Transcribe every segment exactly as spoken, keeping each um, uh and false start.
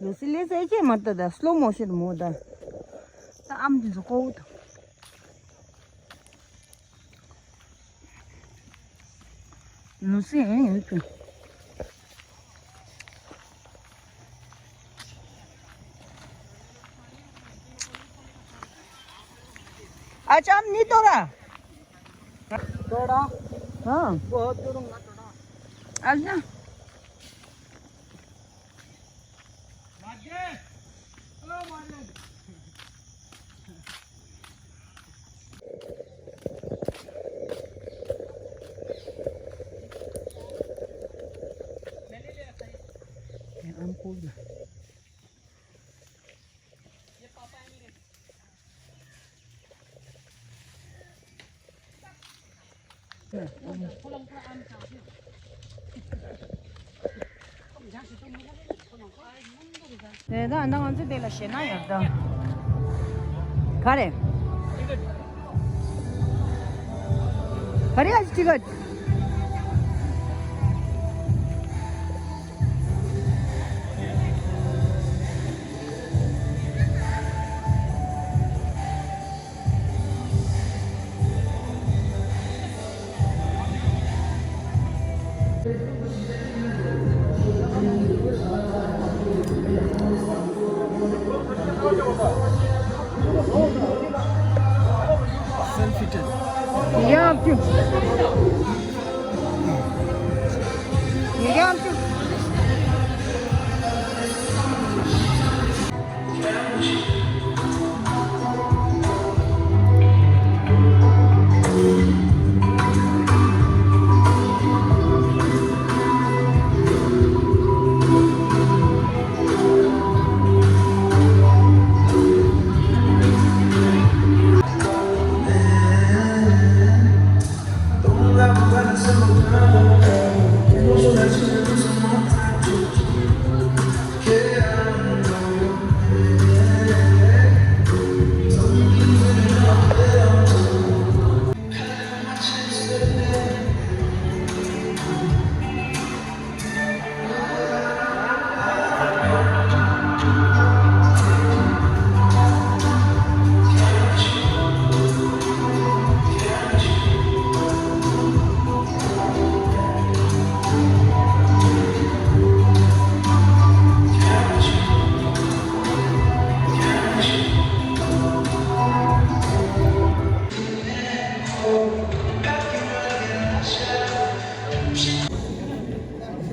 ལུ་སི་ལེ་ཟེར་ཅེས་མ་ལྟ་ད་སློ་མོ་ཤོན་མོ་ད། ད་ཨམ་དེ་ཚོ་ཀོ་བོ་ད། ལུ་སི་ཨེ་ཡོད་ཀྱི། ཨ་ཅམ་ནི་ཏོ་ར། ཏོ་ར། ཧ། ཨ་ཅམ། ད་ང་ཚོ་དེ་ལ་ཞེད་སྣང་ཡོད་ད། ག་རེ། ག་རེ་ཨ་ཅི་ཊི་ཀཊ། ཡ་ཀྱུ། ཡ་ཀྱུ།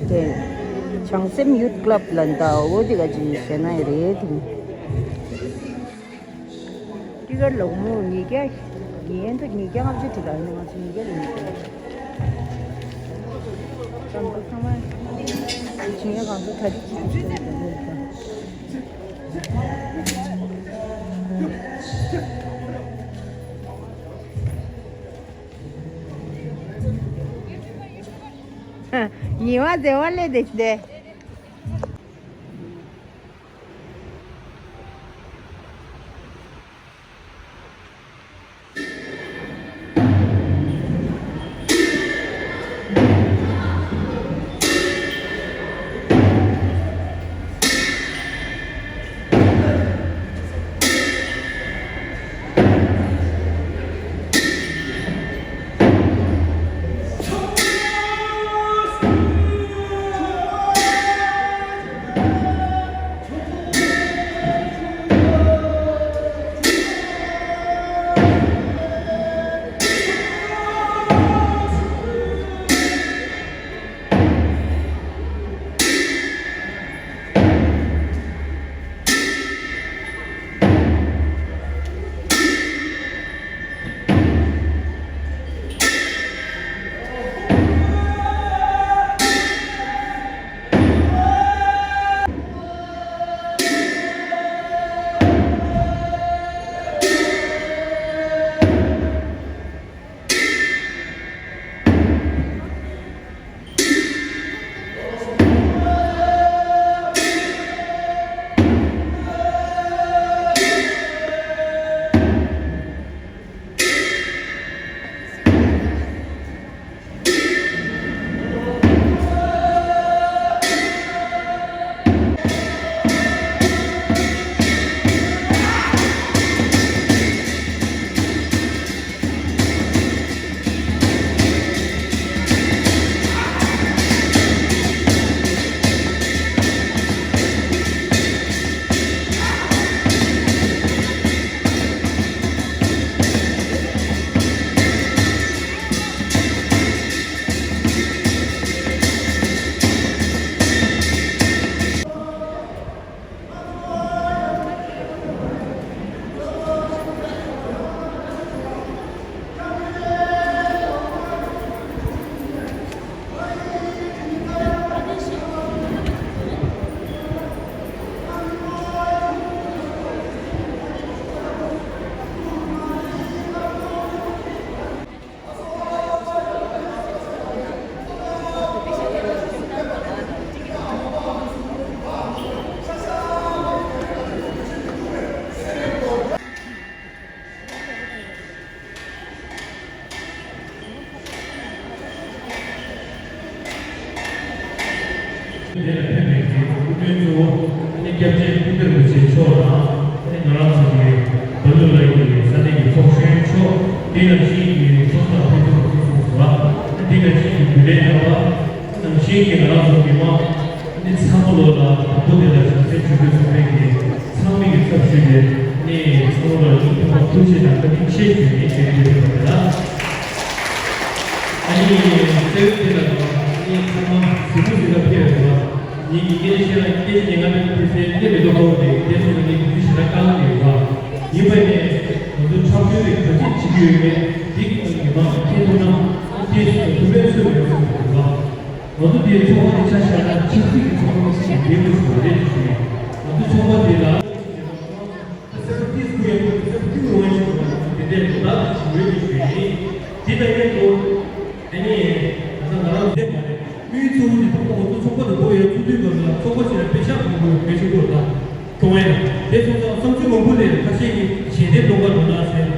དེ་བྱང་སེམས་ཡུཐ་ཀླབ་ལ་འདའོ་དེ་ག་ཅིག་ཟེར་ན་ཡི་རེད་དེ། ཏི་ཀཊ་ལོག་མོ་ཉིས་བརྒྱ། ཉིས་ཡན་དུ་ཉིས་བརྒྱ་ལྔ་བཅུ་དེ་ག་ཡིན་ང་ཚོ་ཉིས་བརྒྱ་ལ་ཉིས་བརྒྱ། ཀྲམ་ཀུ་ཚང་མ་ཇི་ཡན་གང་ཚོ་ད་རིག་ཅིག་ཏུ་ཞིག་ཏུ་ཡོད་ཀྱང་། ཉི་མ་མཛེས་པ་ལས་དེ་ཞིག་དེ། སྐྱབས་རྗེ་སྐུ་ཕྲེང་རིན་པོ་ཆེ་མཆོག་དང་ང་རང་ཚོ་གི་བོད་ལུགས་ལ་ཡོད་པའི་ས་གནས་ཀྱི་ཚོགས་གཞོན་མཆོག། དེ་ནང་བཞིན་གྱི་ཚོགས་བསགས་ཕུན་ཚོགས་ཚོགས་གཙོ་ཟུར་པ། དེ་ནང་བཞིན་གྱི་བུ་ལོན་གནང་བ། ནང་བཞིན་གྱི་ང་རང་ཚོ་མི་མང་ནི་ཚང་མ་ལོ་ལ་དང་པོ་དེ་ལ་བྱང་སེམས་ཆོས་སྐུ་ཚོགས་པའི་གི་ཚང་མའི་གི་ཚབ་ཞུས་ཏེ་ནི་ཚང་མ་ལ་ཡིད་ཐུབ་པ་ཐུགས་རྗེ་དང་བཀའ་དྲིན་ཆེ་ཞུས་ནས་བྱས་ཏེ་ཡོད་པ་རེད་ལ། ཨ་ནི་གསལ་བོ་དེ་ལ་ནི་ཚང་མ་གཟིགས་མོ་གཟིགས་ལ་ཕེབས་ཡོད་པ། ངེད་ཀྱི་སྐད་ཆ་སྐད་ཆ་ཉན་ག་ནས་ཕེབས་སའི་སླེབས་མི་འདུག་ཁོ་བོ་དེ་སྐད་ཆ་ནི་དེ་ཞེ་དྲག་དཀའ་ངལ་ཡོད་པ། ཡིན་པ་ནས་ང་ཚོ་འཁྲབ་སྟོན་རིགས་ག་ཚོད་བྱེད་ཀྱི་ཡོད་མེད་འདི་གི་ནང་གི་མང་ཚོགས་མཁྱེན་ཐུབ་ན་སྐད་ཆ་ཐུགས་ཕན་གསོས་ཡོད་ཟེར་གྱི་འདུག་པ། ང་ཚོ་དེའི་ཚོགས་པ་དེ་ཆ་བཞག་ན་ཆབ་སྲིད་ཀྱི་ཚོགས་པ་ཞིག་ལས་མི་ཆོག་པ་རེད་ཅེས་ཞུ་ཡིན། ང་ཚོ་ཚོགས་པ་དེ་ལ་སེམས་པ་ཏིས་དགོས་ཡག་པོ་སེམས་པ་སྐྱིད་པོ་ཡོང་ཡག་ཞིག་དགོས་ན་དེ་འདྲའི་ལོ་ལྟར་དུ་ཞིག་ཡོད་ཅེས་ཞུ་ཡིན། དེ་དང་མཉམ་དུ་དེ་ནས་ང་ཚོ་ང་རང་བསྡད་མ་རེད། དབུས་གཙོ་བོ་དེ་ཐོག་མར་ང་ཚོ་ཚོགས་པ་དེ་དགོས་ཡག་ཚུགས་དུས་སྐབས་ལ་ཚོགས་པ་ཞིག་ལ་དཔེ་ཆ་དགོས་དགོས་གལ་ཆེན་པོ་དང་། སྐྱོང་ཡ། དེ་སོང་ཙང་བསམ་ཚུལ་མང་པོ་ལས་ཁ་ཤས་ཀྱིས་ཞལ་འདེབས་གཏོང་ག་འགྲོ་ན་ཟེར།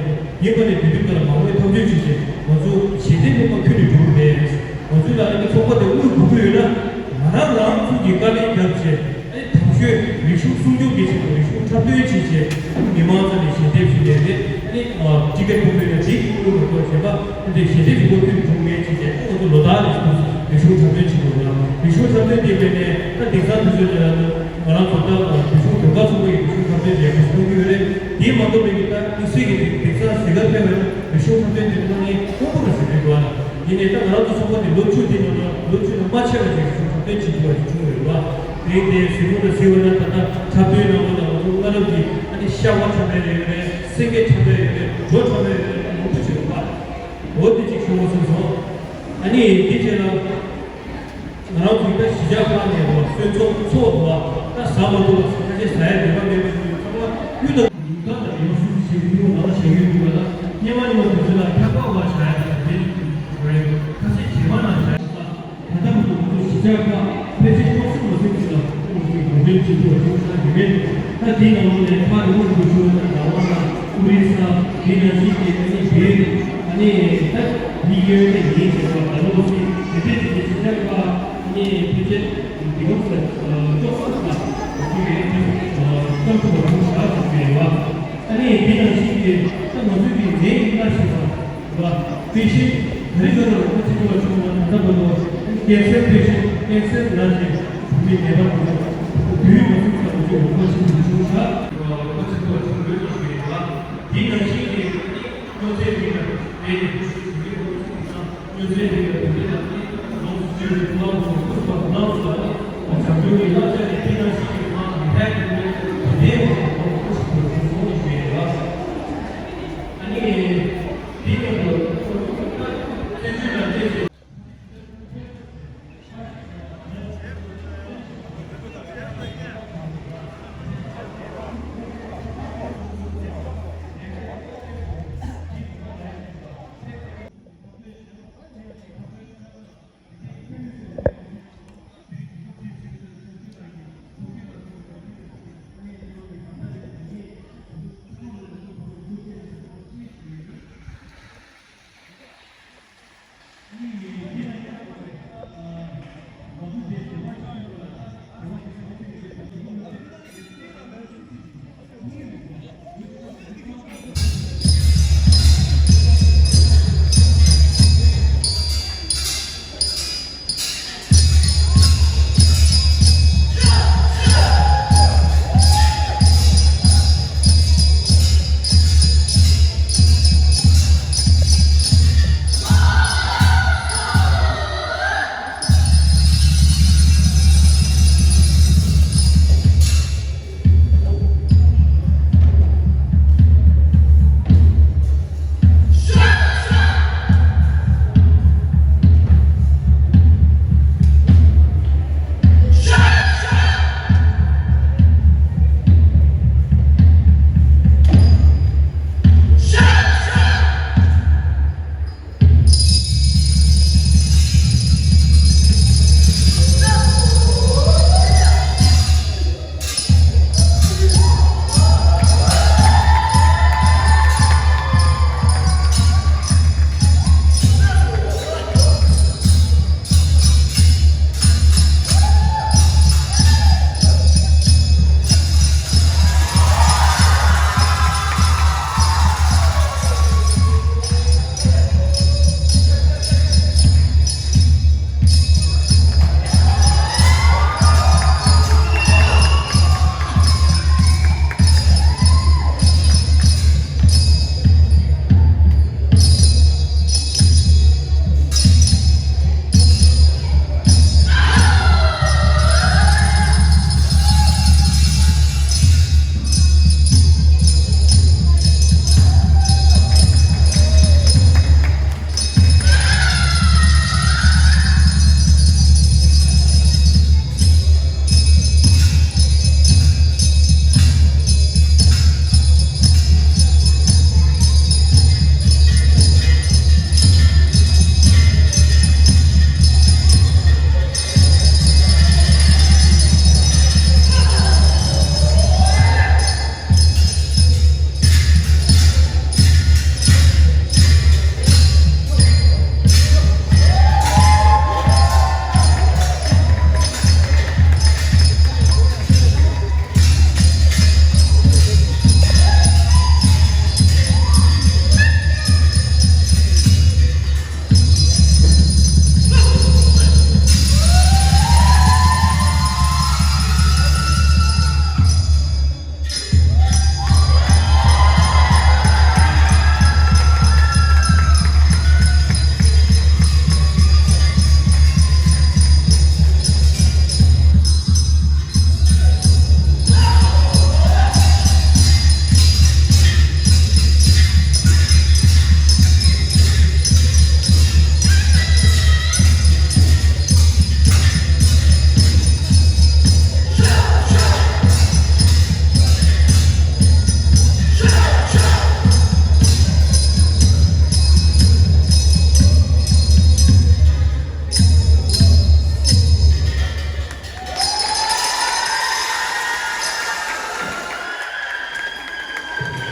ཡིན་པ་ནས་དུས་དུས་ཀ་ལ་མང་བོས་ཐག་གཅོད་བྱས་རྗེས་ང་ཚོ་ཞལ་འདེབས་གཏོང་ག་ཁྱོན་ནས་འགྲོ་གི་མེད། ང་ཚོའི་ལ་ཨ་ནི་ཚོགས་པ་དེ་དངུལ་དགོས་ཀྱི་ཡོད་ན་ང་རང་རང་ཚུགས་ཀྱིས་དཀའ་ལས་བརྒྱབ་བྱས་ཨ་ནི་དང་ཤོས་རིག་གཞུང་སྲུང་སྐྱོབ་ཀྱི་ཆེད་དུ་རིག་གཞུང་འཁྲབ་སྟོན་བྱས་རྗེས་མི་མང་རྩ་ནས་ཞལ་འདེབས་ཞུས་ནས་རེད། ཨ་ནི་ཊི་ཀེ་ཊི་ཕོག་དུས་ནས་དེའི་དངུལ་མ་གཏོགས་གཞན་པ་ཨ་ནི་ཞལ་འདེབས་ཞུ་དགོས་དུས་འགྲོ་མེད་བྱས་རྗེས་ཨ་ང་ཚོ་ལོ་ལྟར་རེ་ཞུ་རིག་གཞུང་འཁྲབ་སྟོན་བྱེད་དགོས་ལ་རིག་གཞུང་འཁྲབ་སྟོན་དེ་བས་ནས་ད་དེང་སང་དུས་ཚོད་ལ་ང་རང་ཚོ་ད་རིག་གཞུང་ཟློས་གར་ཚོགས་པ་ཡི་རིག་གཞུང་འཁྲབ་སྟོན་ལས་ཁུངས་གཏོང་གི་ཡོད་རེད། དེ་མ་གཏོགས་པའི་གི་ད་དམིགས་བསལ་གྱི་དེང་སང་གཟིགས་གར་ཕེབས་པའི་རིག་གཞུང་འཁྲབ་སྟོན་དེ་གནང་མཁན་དཀོན་པོ་ར་ཟེར་གྱི་འདུག་ཨ། ཡིན་ནའི་ད་ང་རང་ཚོ་ཚོགས་པ་དེ་ལོ་བཅུ་དེ་ནང་ལོ་བཅུ་ནང་མ་ཆད་པ་ཞིག་རིག་གཞུང་འཁྲབ་སྟོན་བྱེད་ཐུབ་པ་ཞིག་བྱུང་ཡོད་རེད་བ། དེ་དེ་གཟིགས་མོ་ལ་གཟིགས་པ་ན་ད་ལྟ་འཁྲབ་སྟོན་ནང་ལོགས་ལ་ང་ཚོ་སྔ་རབས་ཀྱི་ཨ་ནི་ཤ་བ་འཁྲབ་པ་ཡོད་རེད། སེང་གེ་འཁྲབ་པ་ཡོད་རེད། སྒྲོ་འཁྲབ་པ་ཡོད་རེད། མང་པོ་ཞིག་ཡོད་པ། འོ་དེ་གཅིག་ཞུ་བ་སོང་སོང་། ཨ་ནི་དེ་རྗེས་ལ། ང་རང་ཚོའི་ད་གཞིས་ཆགས་ཁག་ནས་རེད་བ། གསོལ་ཚོགས་ཚོགས་འདུག་བ། ད་ཟ་མ་ཐུབ་པ་ཚོ་ཁ་ཤས་ཟ་ཡ་འདོད་པ་མེད་པ་ཚོས་ཚང་མ་གཡུ་དང་ཡུལ་ཁག་དང་ཡོངས་སུ་ཞིག་ཡུལ་ནང་བཞག་ཡོད་འདུག་བ། ད་སྔོན་མ་སྔོན་མ་དུས་ཚོད་ལ་ཁ་པར་བ་བཞག་ཡ་དང་དེ་རེད། ཁ་ཤས་བྱེ་མ་ནང་བཞག་ཡ། ད་ལྟ་བར་དུ་ང་ཚོ་གཞིས་ཆགས་ཁག་ཕལ་ཆེར་སྟོང་ཚོ་ལ་ཟིན་ཚུལ་ལ་ཁོང་ཚོས་གོ་སྒྲིག་བྱེད་ཐུབ་པ་བྱུང་ས་ཡོད་མེད། ད་དེའི་ནང་ལོགས་ནས་ཕ་རི་བོ་རིན་པོ་ཆེ་དང་ཟླ་བ་དང་ཨོ་རི་ས་དེ་ནང་བཞིན་གྱི་ཨ་ནི་བེད་ཨ་ནི་ད་མི་ཡོད་ནས་ཡིན་ཟེར་བ་ད་ལོ་སི་དེ་འདྲས་ཀྱི་གཞིས་ཆགས་ཁག་ཨ་ནི་ཕལ་ཆེར་དེ་གོང་ས་ལ་ཅོག་ས་ལ་ཡོད་ཀྱི་ཨ་ནི་ཙམ་དུ་བ་རུ་ཤ་ཟེར་བའི་བ་ཨ་ནི་དེ་ནང་བཞིན་གྱི་ད་ང་ཚོའི་གི་ནད་ཡིན་ན་ཞེས་པ། དཔེ་ཆ་ག་རེ་ག་རེ་རོགས་པ་བྱེད་ཐུབ་པ་བྱུང་ན་ད་ལྟ་བར་དུ་ཀན་སར་དཔེ་ཆ་ཀན་སར་ན་ཞིང་བུད་མེད་ནད་པ་དེ་ཚོ་དུས་མ་ཟིན་ཙམ་གྱི་རོགས་པ་བྱེད་ཐུབ་བྱུང་ཤག་རོགས་པ་བྱེད་ཐུབ་པ་བྱུང་ཡོད་ཅེས་ཞུ་ཡིན་ལ། དེ་ནང་བཞིན་གྱི་སྨྱོ་རྫས་རིགས་ལ་དེ་ནས་བུ་ཤུགས་ཞུ་གི་ཡོད་ཅེས་ན་སྨྱོ་རྫས་རིགས་ལ་དེ་འདྲ་ལ་ནི་ལོངས་སུ་སྤྱོད་པའི་ཐོག་ལ་ཚོགས་སྐུ་སོགས་ནང་དུ་ལ་ནི་བྱམས་སྐྱོང་གི་བསླབ་བྱ་ནི་དེ་ནང་བཞིན་གྱི་ནང་མི་ཐའི་དེ་འདྲའི་དེ་འདྲའི་ཐོག་ལ་ཚོགས་སྐུ་སོགས་ཞུ་གི་ཡོད་ལ། ཨ་ནི།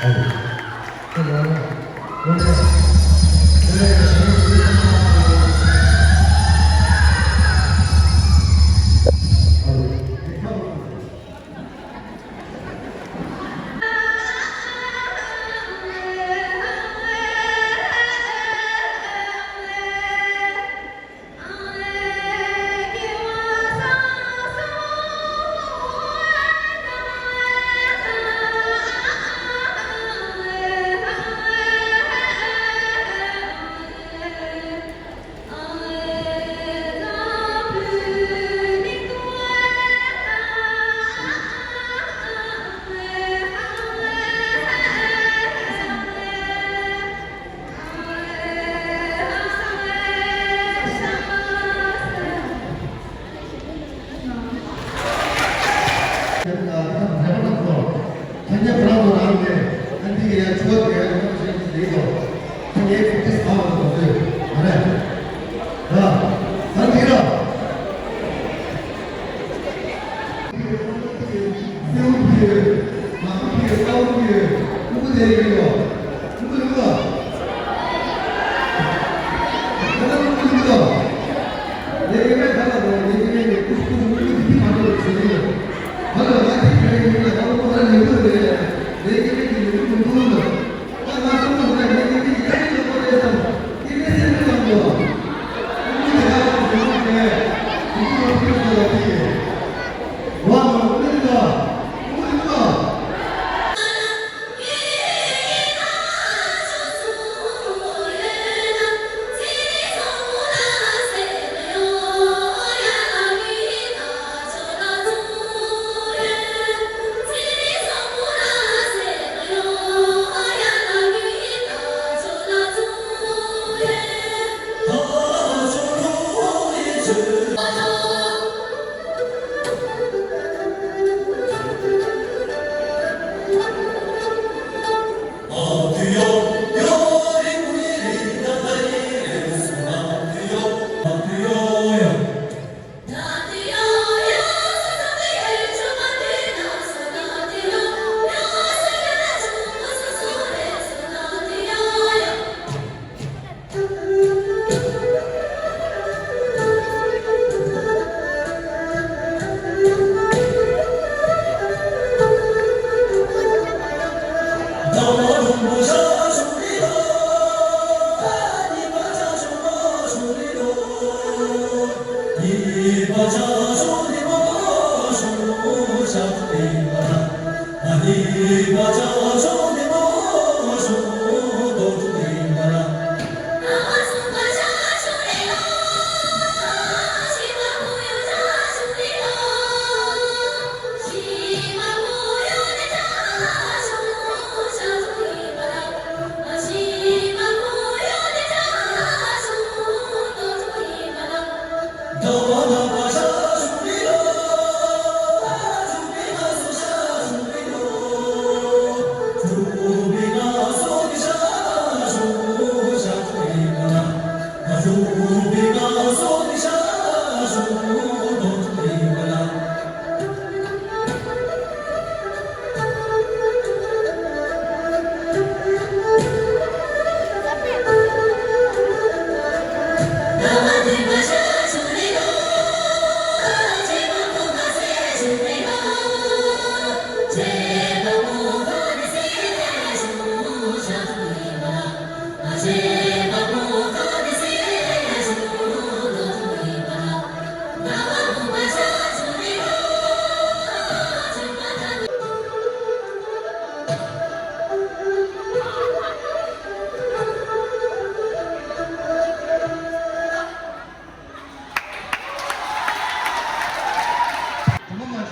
དེ་མ་མ་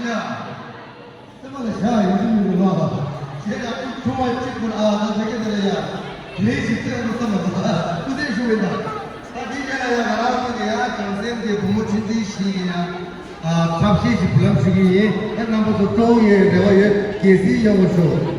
བྱེད་ཨ། སེམས་པ་ལ་བཞག་ཡོང་གི་མི་འདུག་ལ། བྱས་ན་ཨ་ཁུ་ཆུང་བ་གཅིག་པུ་ཨ་ང་ཚོ་སྐད་དེ་ལ་ཡ། དེ་རིང་ཞིག་ཚེ་རིང་པོ་བསམ་མ་སོང་། སྐུ་ཚེ་ཞུ་བའི་ནང་། ད་དེའི་རྗེས་ལ་ཡ་ང་རང་ཚོ་གི་ཡ་བྱང་སེམས་ཀྱི་བུ་མོ་ཆུང་ཆུང་ཞིག་གི་ཡ། ཨ་ཐབས་ཤེས་ཤིག་བུ་ལམ་ཞུ་གི་ཡིན། ཨ་རྣམ་པ་ཚོ་གཙོ་བོ་ཡི་རེ་བ་ཡོད། དགྱེས་གཟིགས་ཡོང་བར་ཞུ།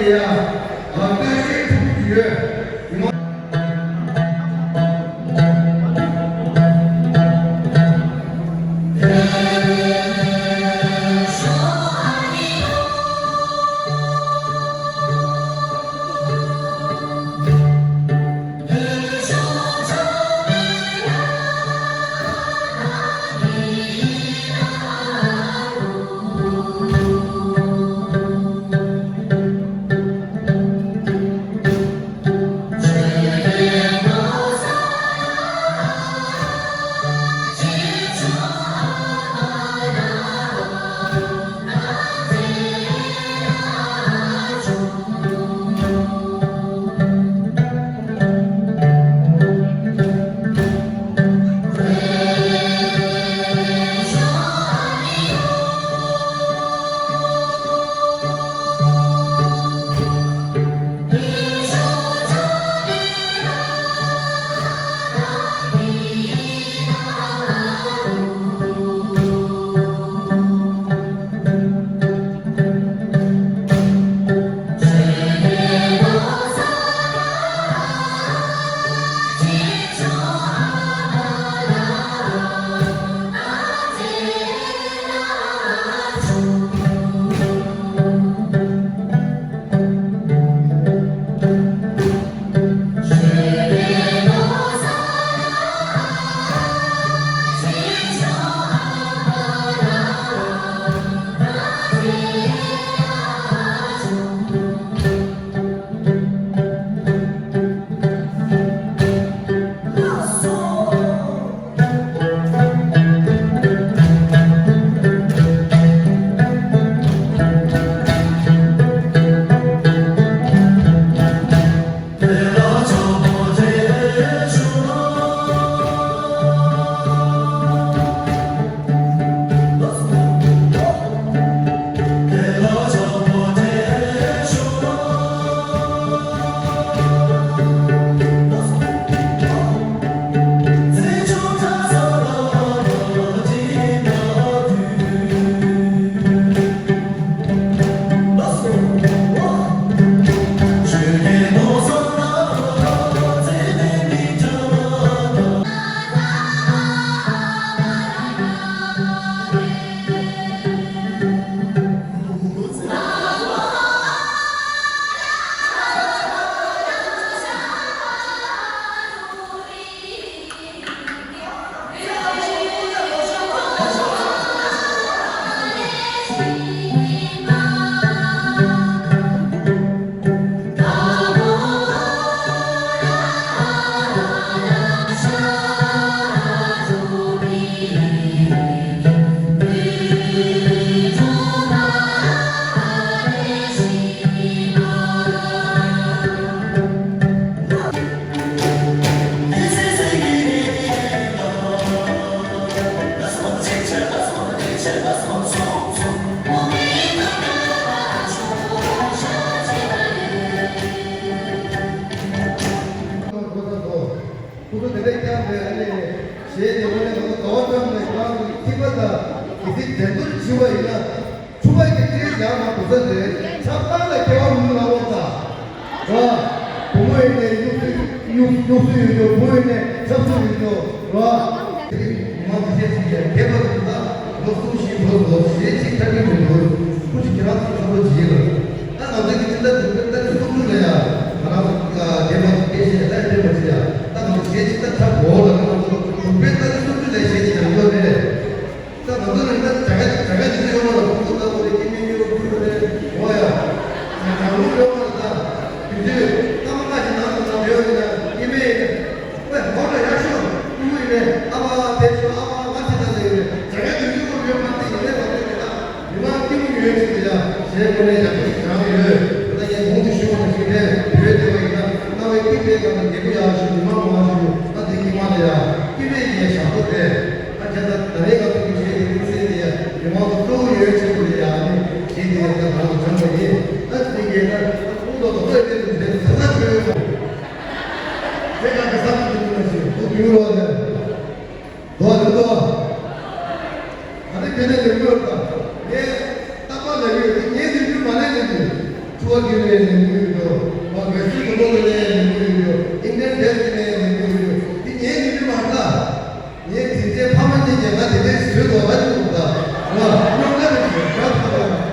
ཡ། ཨ། སྟོད་གཞས་ཕུལ་གྱི་ཡོད། ཉི་མ། ཁོ་ཚོ་དེ་འདྲ་བསྐྱངས་ཏེ། ཨ་ནི་གཞས་དེ་དངོས་གནས་ང་ཚོ་དགའ་བ་སྤྲོ་ནས་ཁོ་རང་གི་ཐིགས་པ་དང་གལ་སྲིད་འགྲན་བསྡུར་བྱེད་པ་ཡིན་ན། ཕྱུ་པ་གི་སྤྲེལ་རྒྱག་མ་དགོས་ས་རེད། ཆབ་ཁང་ལ་སྐྱེ་བ་མི་ལ་འོག་ད། ར། བུ་མོ་ཡིན་ནའི་གཡུག་སྲོལ་གཡུག་གཡུག་སྲོལ་ཡོད་རྒྱུ། བུ་ཡིན་ནའི་ཆབ་སྲོལ་ཡོད་རྒྱུ། ར། དེ་རིང་མ་དེ་ཤེས་ཅིག་ཡ་ཁྱད་པར་དུ་ད་ལོ་གསུམ་བཞི་འགྲོ་འགྲོ་ཞེས་ཅིག་ཐག་གི་མི་འདུག་ཁུ་ཅིག་ཁྱེད་རང་ཚོ་ཚོ་བྱེད་ལ། ད་ང་ཚོ་གི་ཅི་ད་དུ་ད་དུ་སུམ་ཅུ་ལ་ཡ། ང་རང་ཚོ་དེ་མ་སྐད་ཆ་ད་དེ་མ་བྱེད་ཡ། ད་ང་ཚོ་ཞེས་ཅིག་ད་ཐག་གོ་ལ། ང་ཚོ་དུ་པའི་ད་དུ་སུམ་ཅུ་ལ་ཞེས་ཅིག་ཡང་འགྲོ་རེད། ད་ང་ཚོ་རིག་གནས་དྲ་རྒྱ་དྲ་རྒྱ་འདི་ཚོ་ཡོད་མ་རེད། ཁོང་ཚོ་ལྟ་བུ་རེད། སྐྱེ་དམན་ཡོད་ཕུལ་བ་རེད། འོ་ཡ། ད་གྲངས་ལུགས་ཡོད་མ་རེད། ད་དུས་ཚོད་སྐར་མ་ལྔ་ཞིག་ནང་དུ་ནང་ཡོད་རེད། ད་སྐྱེ་དམན་ཡིན་ན་ཝེ་ཧོ་ད་ཡག་ཤོས་ཕྲུ་གུ་ཡིན་ནས་ཨ་ཕ་ཕེབས་ཤོག་ཨ་ཕ་ང་ཚོ་ད་ལས་ཡོད་རེད། དྲ་རྒྱ་དུས་ཚོད་ཁོ་ཡོད་མ་རེད། ཡིན་ནའི་ང་ཚོ་ཡོད་ད། མི་མང་སྐྱིད་པོ་ཡོད་ཅིག་རེད་ཡ། ཞེས་དངོས་གནས་ཡག་པོ་ཞིག་བྱུང་ཡོད། ད་ངས་གོང་དུ་ཞུས་པ་ནང་བཞིན་རེད། བོད་དེ་བ་ཡིན་ན་རྣ་བའི་སྐྱིད་པའི་སྒང་ལ་འགྱེད་པོ་ཡག་ཞིག་མི་མང་མང་ཞིག་ད་དེ་སྐྱིད་མ་རེད་ཡ། སྐྱིད་པའི་ཡས་ཞག་པོ་རེད། ཨ་ཁྱེད་ད་ད་རེས་ང་ཚོ་གི་གཞས་དེ་ཐུགས་སྲས་དེ་ཡ་མི་མང་དུ་སྤྲོ་བོ་ཡོད་ཆེད་དུ་རེད་ཡ། ཨ་ནི་གཞས་དེ་ཡ་ད་ང་ལ་སྦྱངས་པ་ཡིན། ཨ་ཙི་གེ་ད་ཁོང་ཚོ་ད་ལྟ་དེ་དུ་དེ་དུ་ས་ས་བྲོས་ཡོད་མ་རེད། དེ་ག་ག་ས་དུ་དུ་ན་ཞིག་དུ་དུ་རོགས་ནས། དོ་དོ་དོ། ཨ་ནི་དེ་ནས་ལེགས་པོ་ཡོད་ད། ངས་རྟག་པར་ལབ་ཀྱི་ཡོད་དེ། ངས་ལེགས་པོ་མ་ལབ་ནས་དུ་ཚུར་བ་དགོས་རེད། ལེན་གྱི་ཡོད། ང་འགྲེལ་བཤད་དུམ་བུ་ལ་ལེན་གྱི་ཡོད། ཨིན་ཌི་ཡན་ཌེ་ལི་ལེན་གྱི་ཡོད། འདི་ངས་ཉིད་དུ་མ་ལྟ། ངས་དེ་ཚེ་ཕ་མ་གཉིས་ཀྱིས་ང་དེ་འདྲའི་བཟོས་དོ་ལ་ཅི་འདུག་ད། ང་སྨྱོ་ལ་རེ་ཞིག་ཡོད་ད་ད་ད་ད་ད།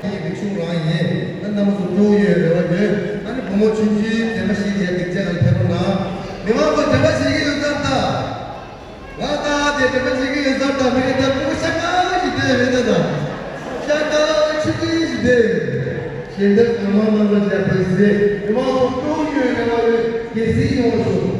ངའི་རིག་གཞུང་རང་ཡིན། ཨ་རྣམ་པ་ཚོ་སྤྲོ་བོ་ཡོད་རེ་བ་ཡོད། ཨ་ནི་བུ་མོ་ཆུང་ཆུང་དྲན་པ་བཞེས་ཡས་སྡིངས་ཆ་ལ་ཕེབས་པ་ན། མི་མང་ཚོ་དྲན་པ་བཞེས་ཀྱི་ཡོད་ཙང་ད། ང་ད་དེ་དྲན་པ་བྱེད་ཀྱི་ཡོད་ས་ད་མི་རེ་ད་སྤུ་གུ་ཤ་ཁ་ཞིག་བསྡད་མེད་ད་ད། ཤ་ཁ་ཆུ་ཆུ་ཞིག་བསྡད། ཞལ་འདེབས་གང་མང་གནང་རོགས་བྱས། བོད་ཟས་མི་མང་ཚོ་སྤྲོ་ཡོད་རེ་བ་ཡོད། དགེ་སྲིད་ཡོང་བ་ཞུ།